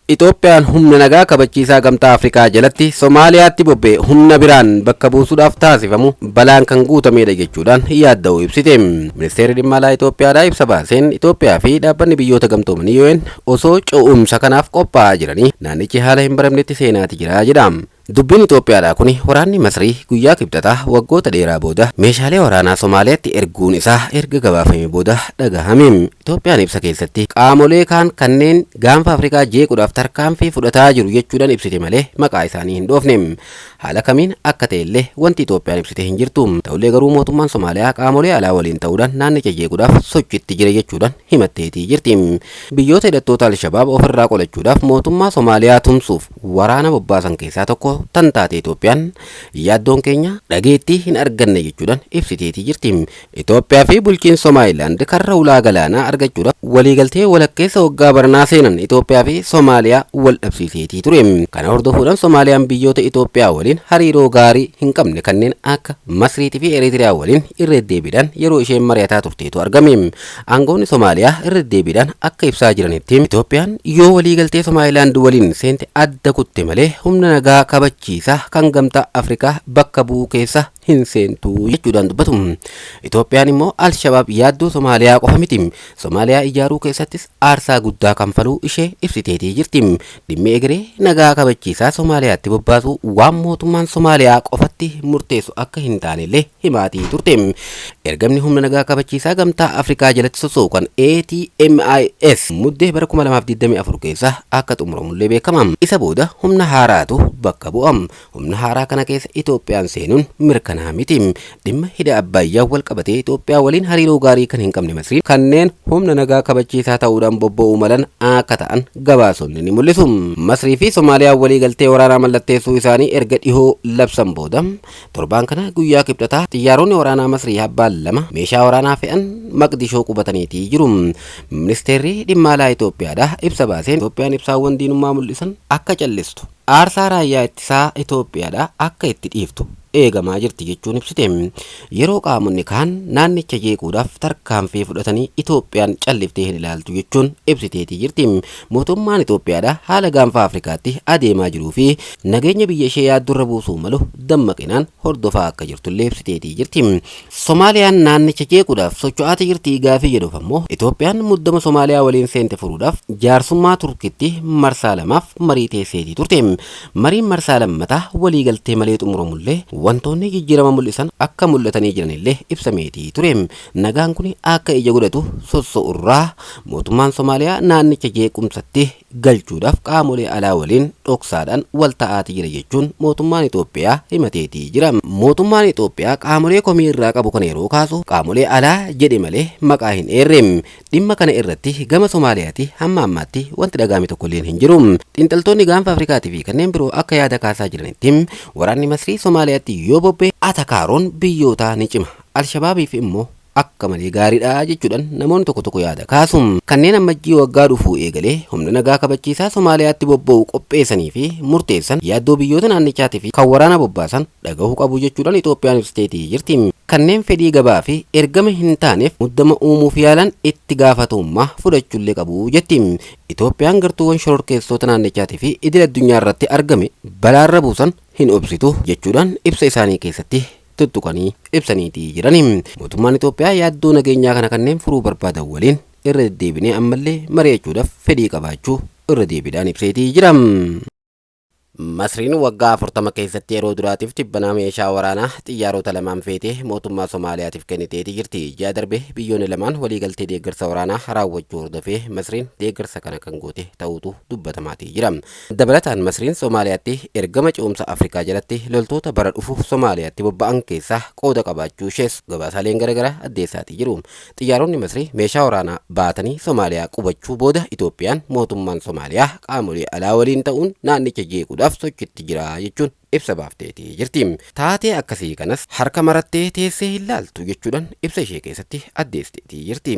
Itoophiyaan humna nagaa kabachiisaa Gamtaa Afrikaa jalatti Somaaliyaatti bobba'e humna biraan bakka buusuudhaaf taasifamu balaan kan guutamedha jechuudhaan yaadda'uu ibsite. Ministeerri dhimma alaa Itoophiyaadhaa ibsa baaseen, Itoophiyaa fi dhaabbanni biyyoota gamtoomanii UN osoo ce'umsa kanaaf qophaa'aa jiranii naannichi haala hin baramnetti seenaati jira jedha. Dubbiin Itoophiyaadhaa kuni waraanni Masrii guyyaa Kibxataa waggoota dheeraa booda meeshaalee waraanaa Somaaliyaatti erguun isaa erga gabaafame booda dhagahame. Itoophiyaan ibsa keessatti qaamolee kaan kanneen gaanfa Afrikaa jeequudhaaf tarkaanfii fudhataa jiru jechuudhaan ibsite malee maqaa isaanii hin dhoofne. Haala kamiin akka ta'ellee wanti Itoophiyaan ibsite hin jirtu. Ta'ullee garuu mootummaan Somaaliyaa qaamolee alaa waliin ta'uudhaan naannicha jeequudhaaf sochiitti jira jechuudhaan himatteetii jirti. Biyyoota hidhattoota Alshabaab ofirraa qolachuudhaaf mootummaa Somaaliyaa tumsuuf waraana bobbaasan keessaa tokko tan taate Itoophiyaan, yaaddoon keenya dhageettii hin arganne jechuudhaan ibsiteetii jirti. Itoophiyaa fi bulchiinsi Somaalilaand karra ulaa galaanaa argachuudhaaf waliigaltee walakkeessa waggaa baranaa seenan Itoophiyaa fi Somaaliyaa wal dhabsiiseetii ture. Kana hordofuudhaan Somaaliyaan biyyoota Itoophiyaa waliin hariiroo gaarii hin qabne kanneen akka Masriitii fi Eritiriyaa waliin irra deddeebiidhaan yeroo isheen mari'ataa turteetu argame. Aangoonni Somaaliyaa irra deddeebiidhaan akka ibsaa jiranitti, Itoophiyaan yoo waliigaltee Somaalilaand waliin seente adda kutte malee humna nagaa kabachiisaa kan Gamtaa Afrikaa bakka bu'uu keessa hin seentu jechuudhaan dubbatu. Itoophiyaan immoo Alshabaab yaaddoo Somaaliyaa qofa miti. Somaaliyaa ijaaruu keessattis aarsaa guddaa kanfaluu ishee ibsiteetii jirti. Dhimmi egeree nagaa kabachiisaa Somaaliyaatti bobbaasuu waan mootummaan Somaaliyaa qofatti murteessu akka hin taanellee himaatii turte. Ergamni humna nagaa kabachiisaa Gamtaa Afrikaa jalatti soso'u kan ATMIS Muddee bara 2024 keessa akka xumuramullee beekama. Isa booda humna haaraatu bakka bu'a. Humna haaraa kana keessa Itoophiyaan seenuun mirkanaa miti. Dhimma hidha Abbayyaa wal qabatee Itoophiyaa waliin hariiroo gaarii kan hin qabne Masriin kanneen humna nagaa kabachiisaa ta'uudhaan bobba'uu malan akka ta'an gabaasonni ni mul'isu. Masrii fi Somaaliyaan waliigaltee waraanaa mallatteessuu isaanii erga dhihoo labsan booda, torbaan kana guyyaa Kibxataa xiyyaaronni waraanaa Masrii abbaan lama meeshaa waraanaa fe'an Maqdishoo qubataniitii jiru. Ministeerri dhimma alaa Itoophiyaadha ibsa baaseen, Itoophiyaan ibsaawwan diinummaa mul'isan akka callistu, aarsaa raayyaa ittisaa Itoophiyaadha akka itti dhiiftu eegamaa jirti jechuun ibsite. Yeroo qaamonni kaan naannicha jeequudhaaf tarkaanfii fudhatanii Itoophiyaan calliftee hin ilaaltu jechuun ibsiteetii jirti. Mootummaan Itoophiyaadha haala gaanfa Afrikaatti adeemaa jiruu fi nageenya biyya ishee yaaddurra buusuu malu dammaqinaan hordofaa akka jirtullee ibsiteetii jirti. Somaaliyaan naannicha jeequudhaaf socho'aati jirti gaafii jedhuuf ammoo, Itoophiyaan muddama Somaaliyaa waliin seente furuudhaaf jaarsummaa Turkitti marsaa lamaaf marii teesseetii turte. Mariin marsaa lammataa waliigaltee malee xumuramullee wantoonni jijjiirama mul'isan akka mul'atanii jiranillee ibsameetii ture. Nagaan kun akka ija godhatu sosso'urraa mootummaan Somaaliyaa naannicha jeequmsatti galchuudhaaf qaamolee alaa waliin dhoksaadhaan wal ta'aati jira jechuun mootummaan Itoophiyaa himateetii jira. Mootummaan Itoophiyaa qaamolee komii irraa qabu kana yeroo kaasu qaamolee alaa jedhe malee maqaa hin eerre. Dhimma kana irratti gama Somaaliyaati hamma ammaatti wanti dhaga'ame tokkolleen hin jiru. Xiinxaltoonni gaanfa Afrikaatii fi kanneen biroo akka yaada kaasaa jiranitti, waraanni Masrii Somaaliyaatti yoo bobba'e atakaaroon biyyootaa ni cima. Alshabaabiif immoo akka malee gaariidha jechuudhaan namoonni tokko tokko yaada kaasu. Kanneen Ammajjii waggaa dhufuu eegalee humna nagaa kabachiisaa Somaaliyaatti bobba'u qopheessanii fi murteessan yaaddoo biyyoota naannichaatii fi kan waraana bobbaasan dhagahuu qabu jechuudhaan Itoophiyaan ibsiteetii jirti. Kanneen fedhii gabaa fi ergama hin taaneef muddama uumuuf yaalan itti gaafatamummaa fudhachuullee qabu jetti. Itoophiyaan gartuuwwan shororkeessitoota naannichaatii fi idil addunyaa irratti argame balaarra buusan hin obsitu jechuudhaan ibsa isaanii keessatti tuttuqanii ibsaniitii jirani. Mootummaan Itoophiyaa yaaddoo nageenyaa kana kanneen furuu barbaadan waliin irra deddeebinee ammallee mari'achuudhaaf fedhii qabaachuu irra deebiidhaan ibseetii jira. Masriin waggaa 40 keessatti yeroo duraatiif tibbanaa meeshaa waraanaa xiyyaarota lamaan feetee mootummaa Somaaliyaatiif kenniteetii jirti. Ji'a darbe biyyoonni lamaan waliigaltee deeggarsa waraanaa raawwachuu hordofee Masriin deeggarsa kana kan goote ta'uutu dubbatamaatii jira. Dabalataan Masriin Somaaliyaatti ergama ce'umsa Afrikaa jalatti loltoota bara dhufu Somaaliyaatti bobba'an keessaa qooda qabaachuu ishees gabaasaaleen garagaraa addeessaatii jiru. Xiyyaaronni Masrii meeshaa waraanaa baatanii Somaaliyaa qubachuu booda Itoophiyaan mootummaan Somaaliyaa qaamolee alaa waliin ta'uun naannicha jeequudhaaf sochitti jira jechuun ibsa baafteetii jirti. Taatee akkasii kanas harka marattee teessee hin laaltu jechuudhaan ibsa ishee keessatti addeessiteetii jirti.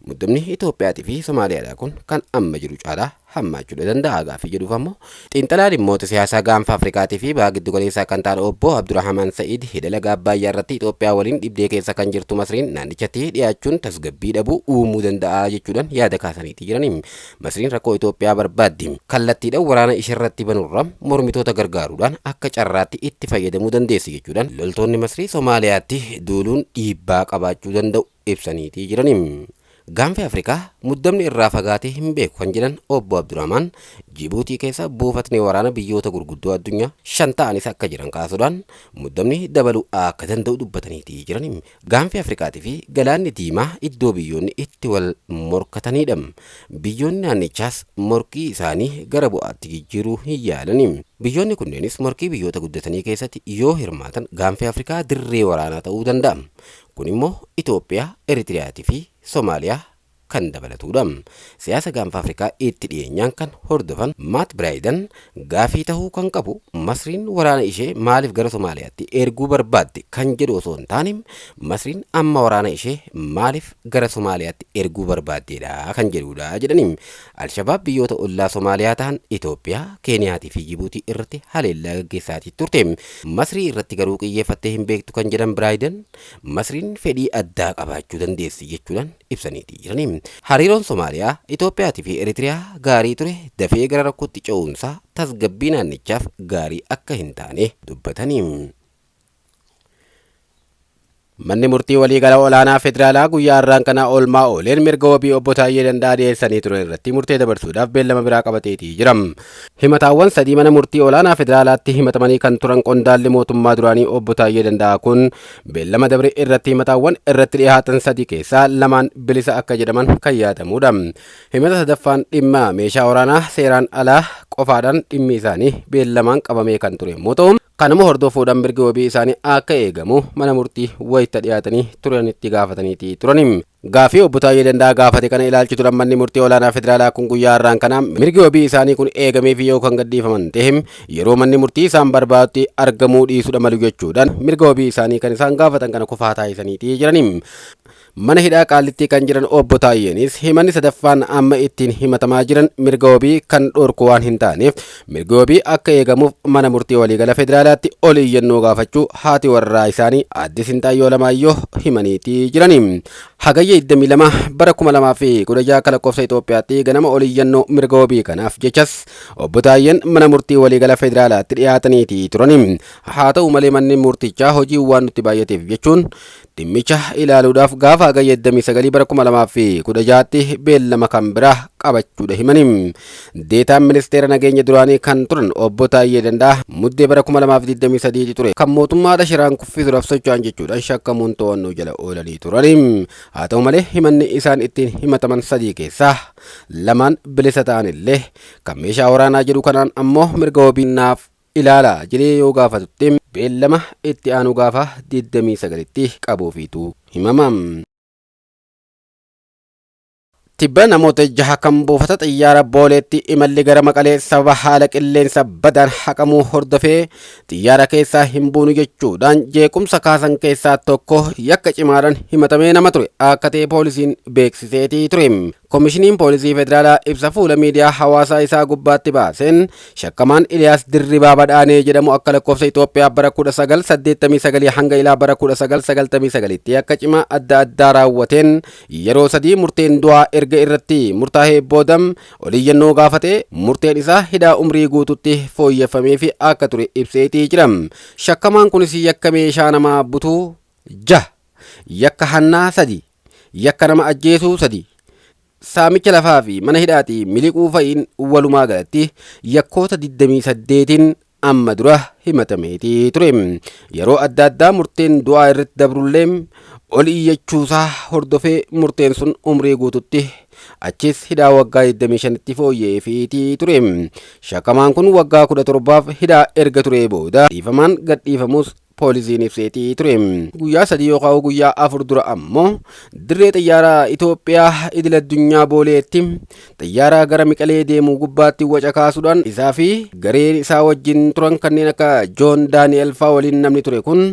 Muddamni Itoophiyaatii fi Somaaliyaadhaa kun kan amma jiru caalaa hammaachuu danda'a gaaffii jedhuuf ammoo xiinxalaa dhimmoota siyaasaa gaanfa Afrikaatii fi baha giddu galeessaa kan ta'an obbo Abdurrahman Sa'id hidha laga Abbaayyaa irratti Itoophiyaa waliin dhibdee keessa kan jirtu Masriin naannichatti dhiyaachuun tasgabbii dhabuu uumuu danda'a jechuudhaan yaada kaasaniitii jirani. Masriin rakkoo Itoophiyaa barbaaddi. Kallattiidhaan waraana isheerratti banurra mormitoota gargaaruudhaan akka carraatti itti fayyadamuu dandeessi jechuudhaan loltoonni Masrii Somaaliyaatti duuluun dhiibbaa qabaachuu danda'u ibsaniitii jirani. Gaanfi Afrikaa muddamni irraa fagaatee hin beeku kan jedhan obbo Abdurrahman Jibuutii keessa buufatni waraana biyyoota gurguddoo addunyaa 5 ta'anis akka jiran kaasuudhaan muddamni dabaluu akka danda'u dubbataniitii jiran. Gaanfi Afrikaatii fi galaanni diimaa iddoo biyyoonni itti wal morkatanidha. Biyyoonni naannichaas morkii isaanii gara bu'aatti jijjiiruu hin yaalani. Biyyoonni kunneenis morkii biyyoota guddatanii keessatti yoo hirmaatan gaanfi Afrikaa dirree waraanaa ta'uu danda'a. Kun immoo Itoophiyaa, Eritiriyaatii fi Somaaliyaa kan dabalatudha. Siyaasa gaanfa Afrikaa itti dhiyeenyaan kan hordofan Maat Biraayidan gaafii ta'uu kan qabu Masriin waraana ishee maaliif gara Somaaliyaatti erguu barbaadde kan jedhu osoo hin taane Masriin amma waraana ishee maaliif gara Somaaliyaatti erguu barbaaddeedha kan jedhudha jedhani. Alshabaab biyyoota ollaa Somaaliyaa ta'an Itoophiyaa, Keeniyaatii fi Jibuutii irratti haleellaa gaggeessaatii turte. Masrii irratti garuu xiyyeeffattee hin beektu kan jedhan Biraayidan Masriin fedhii addaa qabaachuu dandeessi jechuudhaan ibsaniitii jirani. Hariiroon Somaaliyaa, Itoophiyaatii fi Eritiriyaa gaarii ture dafee gara rakkootti ce'uunsaa tasgabbii naannichaaf gaarii akka hin taane dubbatanii. Manni murtii waliigala olaanaa federaalaa guyyaa har'aan kana oolmaa ooleen mirga wabii obbo Taayyee Danda'aa dhiyeessanii turan irratti murtee dabarsuudhaaf beellama biraa qabateetii jira. Himataawwan sadii mana murtii olaanaa federaalaatti himatamanii kan turan qondaalli mootummaa duraanii obbo Taayyee Danda'aa kun beellama dabre irratti himataawwan irratti dhiyaatan sadii keessaa lamaan bilisa akka jedhaman kan yaadamudha. Himata sadaffaan dhimma meeshaa waraanaa seeraan alaa qofaadhaan dhimmi isaanii beellamaan qabamee kan ture yommuu ta'u, kanuma hordofuudhaan mirgi wabii isaanii akka eegamu mana murtii wayita dhiyaatanii turanitti gaafataniitii turani. Gaafii obbo Taayyee Danda'aa gaafate kana ilaalchisuudhaan manni murtii olaanaa federaalaa kun guyyaa har'aan kana mirgi wabii isaanii kun eegamee fi yoo kan gadhiifaman ta'e yeroo manni murtii isaan barbaadutti argamuu dhiisuudha malu jechuudhaan mirga wabii isaanii kan isaan gaafatan kana kufaa taasisaniitii jirani. Mana hidhaa Qaallittii kan jiran obbo Taayyeenis himanni sadaffaan amma ittiin himatamaa jiran mirga wabii kan dhorku waan hin taaneef mirgi wabii akka eegamuuf mana murtii waliigala federaalaatti ol iyyannoo gaafachuu haati warraa isaanii aadde Sintaayyoo Alamaayyoo himaniitii jirani. Hagayya 22 bara 2016 akka lakkoofsa Itoophiyaatti ganama ol iyyannoo mirga wabii kanaaf jechas obbo Taayyeen mana murtii waliigala federaalaatti dhiyaataniitii turani. Haa ta'u malee manni murtichaa hojii waan nutti baay'ateef jechuun dhimmicha ilaaluudhaaf gaafa hagayya 29 bara 2016tti beellama kan biraa qabachuudha himani. Deetaan ministeera nageenya duraanii kan turan obbo Taayyee Danda'aa muddee bara 2023 ture kan mootummaadha shiraan kuffisuudhaaf socho'an jechuudhaan shakkamuun to'annoo jala oolanii turani. Haa ta'u malee himanni isaan ittiin himataman sadii keessaa lamaan bilisa ta'an illee kan meeshaa waraanaa jedhu kanaan ammoo mirga wabii naaf ilaala jedhee yoo gaafatutti beellama itti aanu gaafa 29tti qabuufiitu himama. Tibba namoota jaha kan buufata xiyyaara Booleetti imalli gara Maqalee sababa haala qilleensa badaan haqamuu hordofee xiyyaara keessaa hin buunu jechuudhaan jeequmsa kaasan keessaa tokko yakka cimaadhaan himatamee nama ture akka ta'e poolisiin beeksiseetii ture. Komishiniin Poolisii Federaalaa ibsa fuula miidiyaa hawaasaa isaa gubbaatti baaseen shakkamaan Iliyaas Dirribaa Badhaanee jedhamu akka lakkoofsa Itoophiyaa bara 1989 hanga ilaa bara 1999tti yakka cimaa adda addaa raawwateen yeroo sadii murteen du'aa erga irratti murtaa'ee booda oliyyannoo gaafatee murteen isaa hidhaa umrii guututti fooyyeffamee fi akka ture ibseetii jira. Shakkamaan kunis yakka meeshaa namaa butuu 6, yakka hannaa 3, yakka nama ajjeesuu 3, saamicha lafaa fi mana hidhaatii miliquu fa'iin walumaa galatti yakkoota 28n amma dura himatameetii ture. Yeroo adda addaa murteen du'aa irratti dabrullee ol iyyachuusaa hordofee murteen sun umrii guututti achis hidhaa waggaa 25tti fooyya'eefiitii ture. Shakkamaan kun waggaa 17f hidhaa erga turee booda dhiifamaan gadhiifamus poolisiin ibseetii ture. Guyyaa 3 yookaan guyyaa 4 dura ammoo dirree xiyyaara Itoophiyaa idil addunyaa Booleetti xiyyaara gara Miqalee deemu gubbaatti waca kaasuudhaan isaa fi gareen isaa wajjin turan kanneen akka Joon Daani'el faa waliin namni ture kun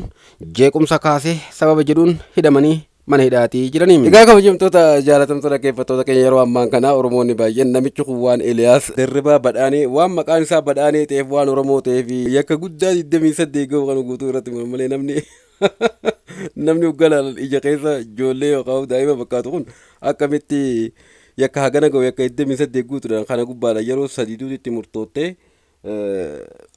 jeequmsa kaase sababa jedhuun hidhamanii mana hidhaatii jiranii. Egaa kabajamtoota jaalatamtoota dhaggeeffattoota keenya, yeroo ammaan kana Oromoonni baay'een namichi kun waan Eliyaas Dirribaa Badhaanee, waan maqaan isaa Badhaanee ta'eef, waan Oromoo ta'eef yakka guddaa 28 gahu kan guutuu irratti malee namni hogganaan ija keessa ijoollee yookaan daa'ima fakkaatu kun akkamitti yakka hagana gahu, yakka 28 guutuudhaan kana gubbaadha yeroo sadii itti murtoottee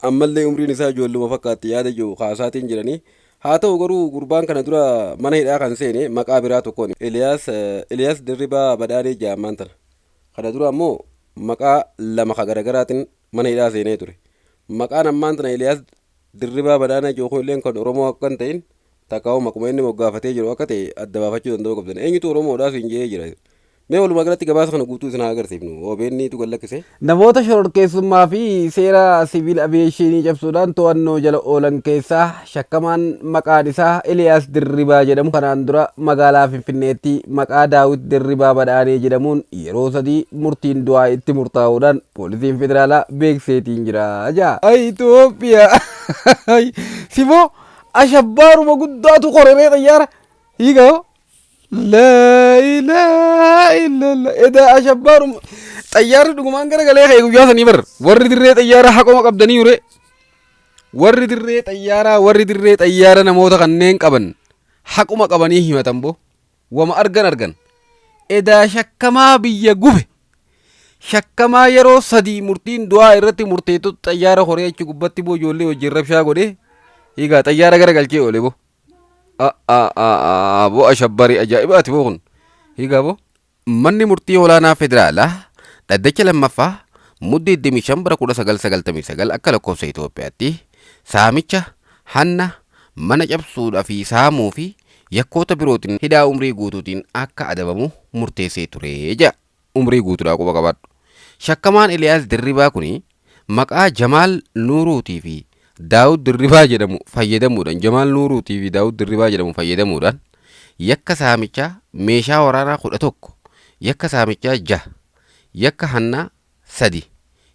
ammallee umriin isaa ijoolluma fakkaatti yaada jiru kaasaatiin jiranii. Haa ta'u garuu gurbaan kana dura mana hidhaa kan seene maqaa biraa tokkoon Eliyaas Dirribaa Badhaanee jedhamaan tana. Kana dura ammoo maqaa lama ka garaagaraatiin mana hidhaa seenee ture. Maqaan ammaan tana Eliyaas Dirribaa Badhaanee jiru kun illee kan Oromoo akka hin ta'in, takkaa'u maquma inni moggaafatee jiru akka ta'e adda baafachuu danda'uu qabdan. Eenyutu Oromoodhaa siin jedhee jira. Mee walumaa galatti gabaasa kana guutuu isin haa agarsiifnu. OBN tu gallakkise. Namoota shororkeessummaa fi seera siviil aviyeeshinii cabsuudhaan to'annoo jala oolan keessaa shakkamaan maqaan isaa Eliyaas Dirribaa jedhamu kanaan dura magaalaa Finfinneetti maqaa Daawit Dirribaa Badhaanee jedhamuun yeroo sadii murtiin du'aa itti murtaa'uudhaan poolisiin federaalaa beekseetiin jira jaa. Ay Itoophiyaa! Simoo ashabbaaruma guddaatu koreree xayyaara. Hiikaa. Laa ilaaha illallah. Edaa ashabbaaruma xayyaarri dhugumaan garagalee ka'e guyyaa sanii bar. Warri dirree xayyaaraa haqoma qabdanii ture. Warri dirree xayyaaraa, warri dirree xayyaara namoota kanneen qaban haquma qabanii himatan boo. Wama argan argan. Edaa shakkamaa biyya gube. Shakkamaa yeroo sadii murtiin du'aa irratti murteettu xayyaara horee achi gubbatti boo ijoollee wajjin rabshaa godhee. Egaa xayyaara garagalchee oole boo. Boo ashabbarii ajaa'ibaati boo kun. Egaa boo. Manni murtii olaanaa federaalaa dhaddacha lammaffaa Muddee 25 bara 1999 akka lakkoofsa Itoophiyaatti saamicha, hanna, mana cabsuudhaa fi saamuu fi yakkoota birootiin hidhaa umrii guutuutiin akka adabamu murteessee ture jedha. Umrii guutuudhaa quba qabaadhu. Shakkamaan Eliyaas Dirribaa kuni maqaa Jamaal Nuuruutii fi Daawud Dirribaa jedhamu fayyadamuudhaan, Jamaal Nuuruutii fi Daawud Dirribaa jedhamu fayyadamuudhaan yakka saamichaa meeshaa waraanaa 11, yakka saamichaa 6, yakka hannaa 3,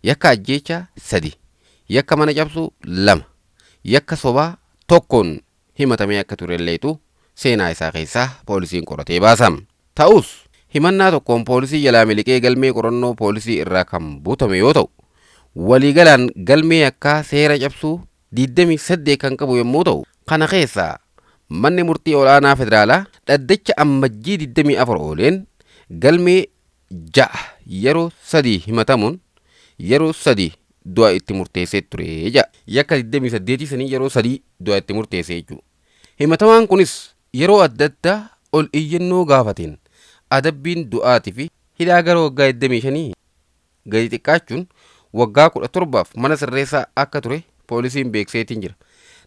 yakka ajjeechaa 3, yakka mana cabsuu 2, yakka sobaa 1n himatamee akka turelleetu seenaa isaa keessaa poolisiin qoratee baasa. Ta'us himannaa tokkoon poolisii jalaa miliqee galmee qorannoo poolisii irraa kan butame yoo ta'u, waliigalaan galmee yakkaa seera cabsuu 28 kan qabu yommuu ta'u, kana keessaa manni murtii olaanaa federaalaa dhaddacha Ammajjii 24 ooleen galmee 6 yeroo sadii himatamuun yeroo sadii du'a itti murteessee ture jedha. Yakka 28 sanii yeroo sadii du'a itti murteesse jechuudha. Himatamaan kunis yeroo adda addaa ol iyyannoo gaafateen adabbiin du'aatii fi hidhaa gara waggaa 25 gadi xiqqaachuun waggaa 17f mana sirreessaa akka ture poolisiin beekseetiin jira.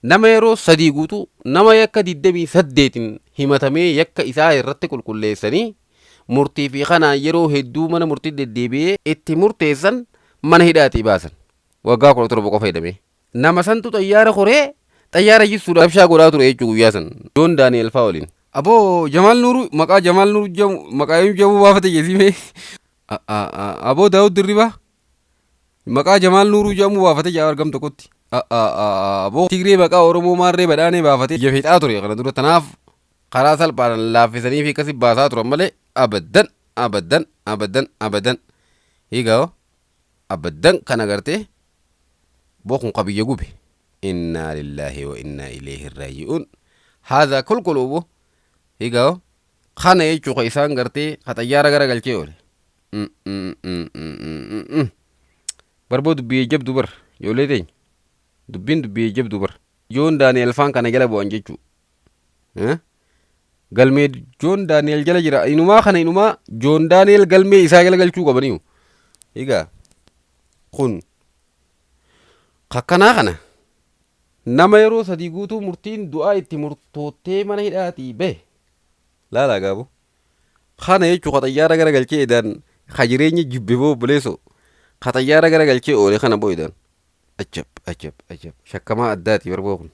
Nama yeroo sadii guutuu nama yakka 28 himatamee yakka isaa irratti qulqulleessanii murtii fi kanaan yeroo hedduu mana murtii deddeebi'ee itti murteessan mana hidhaatii baasan. Waggaa 17 qofa hidhamee. Nama santu xayyaara koree xayyaara jissuudhaaf rabshaa godhaa ture jechuu guyyaa san. Joon Daani'el faa waliin. Aboo Jamaal Nuuruu, maqaa Jamaal Nuuruu jedhamu maqaa eenyu jedhamu baafate jesimee. Aboo Daawud Dirribaa maqaa Jamaal Nuuruu jedhamu baafate jaa argam tokkotti. Aboo Tigree maqaa Oromoo maarree Badhaanee baafatee ija fixaa ture kana dura, tanaaf karaa salphaadhaan laaffisanii fi akkasi baasaa turan malee abadan abadan abadan abadan hiigaa abadan kana gartee boo kun qabiyya gube. Innaa lillaahi wa innaa ilayhi raaji'uun. Haadha kulkulubu hiigaa kana jechuu ka isaan gartee ka xayyaara gara galchee oole. Barboo dubbii jabdu bar, ijoollee teenya dubbiin dubbii jabdu bar. Joon Daani'el faan kana jala bu'an jechuu. Galmee Joon Daani'el jala jira. Inumaa kana inumaa Joon Daani'el galmee isaa jala galchuu qabaniiyu. Egaa kun kakkanaa kana nama yeroo sadii guutuu murtiin du'aa itti murtoottee mana hidhaatii bahe laalaa gaabu. Kana jechuu ka xayyaara gara galchee edaan ka jireenya jibbe boo obboleessoo ka xayyaara gara galchee oole kana boo edaan. Ajab ajab ajab, shakkamaa addaati barboo kun.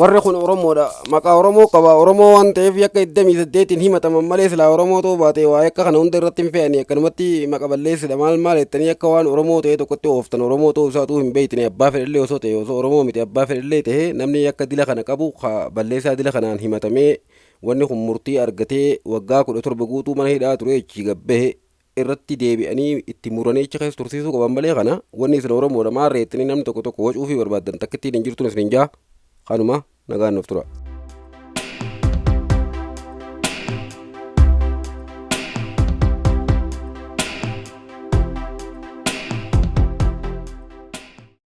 Warri kun Oromoodha. Maqaa Oromoo qaba. Oromoo waan ta'eef yakka 28n himataman malee silaa Oromoo ta'uu baate waa yakka kana hunda irratti hin fe'anii akkanumatti maqa balleessidha maal maal jettanii akka waan Oromoo ta'e tokkotti ooftan. Oromoo ta'uu isaatuu hin beeytine. Abbaa fedhellee osoo ta'e, osoo Oromoo miti abbaa fedhellee ta'e, namni yakka dila kana qabu balleessaa dila kanaan himatamee wanni kun murtii argatee waggaa 17 guutuu mana hidhaa ture achi gabbahe irratti deebi'anii itti muranii achi keessa tursiisuu qaban malee kana wanni isin Oromoodha maal reettanii namni tokko tokko wacuufii barbaaddan takkittiin hin jirtuun isin hin jaa. Kanuma, nagaan nuuf tura.